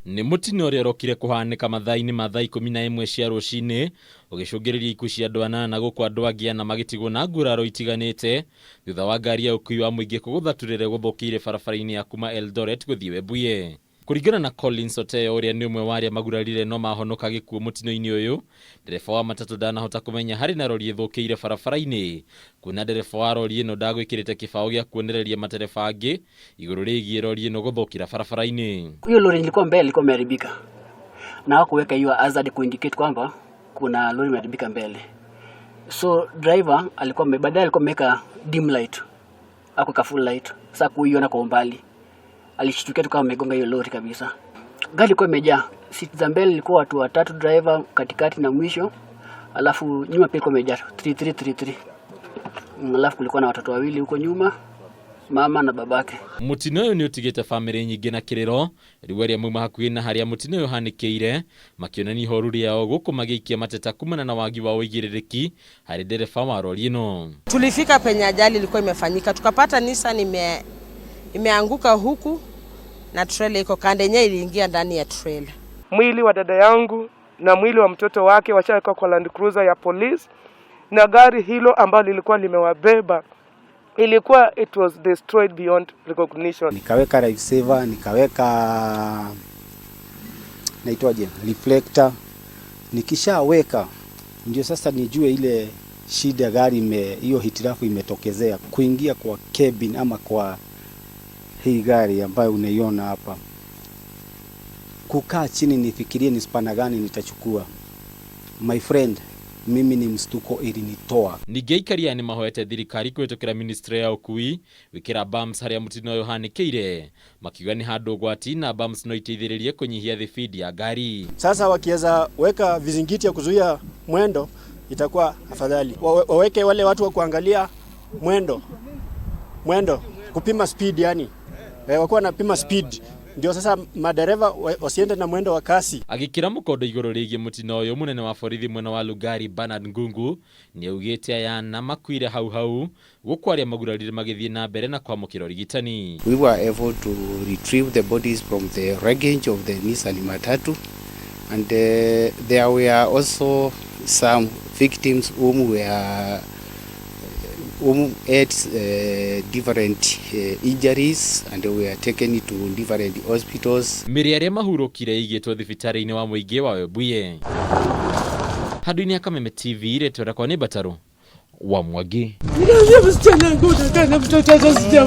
Nĩ mũtino ũrĩa ũrokire kũhanĩka mathaa-inĩ ma thaa 11 cia rũcinĩ, ũgĩcũngĩrĩria ikuũ cia andũ 8, gũkũ andũ angĩ 4 magĩtigwo na nguraro itiganĩte, thutha wa ngari ya ũkui wa mũingĩ kũgũtha turere gũthũkĩire barabara-inĩ ya kuma Eldoret gũthiĩ Webuye. Kũringana na Collins Oteyo, ũrĩa nĩ ũmwe wa arĩa magurarire no mahonoka gĩkuũ mũtino-inĩ ũyũ, ndereba wa matatũ ndanahota kũmenya harĩ na rori ĩthũkĩire barabara-inĩ, kuona ndereba wa rori ĩno ndagwĩkĩrĩte kĩbaũ gĩa kuonereria matereba angĩ igũrũ rĩgiĩ rori ĩno gũthũkĩra barabara-inĩ. Hiyo lori ilikuwa mbele ilikuwa imeharibika na hawakuweka hiyo hazard kuindicate kwamba kuna lori imeharibika mbele, so driver alikuwa baadaye alikuwa ameweka dim light, hakuweka full light. Sasa kuiona kwa umbali alishtukia tu kama amegonga hiyo lori kabisa. Gari ilikuwa imejaa, seat za mbele ilikuwa watu watatu, driver katikati na mwisho, alafu nyuma pia ilikuwa imejaa 3 3 3 3. Alafu kulikuwa na watoto wawili huko nyuma, mama na babake. Mũtino ũyũ nĩ ũtigĩte bamĩrĩ nyingĩ na kĩrĩro. Rĩu arĩa mauma hakuhĩ na harĩa mũtino ũyũ ũhanĩkĩire makĩonania ihoru rĩao, gũkũ magĩikia mateta kumana na wagi wa ũigĩrĩrĩki harĩ ndereba wa rori ĩno. Tulifika penye ajali ilikuwa imefanyika, tukapata Nissan imeanguka huku na trailer iko kando yenyewe iliingia ndani ya trailer. Mwili wa dada yangu na mwili wa mtoto wake washawekwa kwa Land Cruiser ya police, na gari hilo ambalo lilikuwa limewabeba ilikuwa, it was destroyed beyond recognition. Nikaweka life saver, nikaweka, naitwaje, reflector. Nikishaweka ndio sasa nijue ile shida gari hiyo hitilafu imetokezea kuingia kwa cabin ama kwa hii gari ambayo unaiona hapa, kukaa chini nifikirie ni spana gani nitachukua. My friend, mimi ni mstuko ilinitoa. Ningĩ aikari aya nĩ mahoete thirikari kũhĩtũkĩra ministry ya ũkui gwĩkĩra bumps harĩa mũtino ũyũ ũhanĩkĩire, makiuga nĩ handũ ũgwati na bumps no iteithĩrĩrie kũnyihia thibindi ya ngari. Sasa wakiweza weka vizingiti ya kuzuia mwendo itakuwa afadhali. Waweke wale watu wa kuangalia mwendo, kupima speed yani. Wakuwa wanapima speed ndio sasa madereva wasiende na mwendo wa kasi. Agĩkĩra mũkondo igũrũ rĩgiĩ mũtino ũyũ, mũnene wa borithi mwena wa Lugari Bernard Ngungu nĩ augĩte aya ana makuire hau hau, gũkũ arĩa magurarire magĩthiĩ na mbere na kwamũkĩra ũrigitani. We were able to retrieve the bodies from the wreckage of the Nissan Matatu, and there were also some victims whom had different injuries and were taken to different hospitals. Mĩrĩ arĩa mahurũkire ĩigĩtwo thibitarĩ-inĩ wa mũingĩ wa Webuye. Handũ-inĩ ya Kameme TV, rĩtwa rĩakwa nĩ Mbatarũ wa Mwangi. Msichana wangu unakaa na mtoto hata sija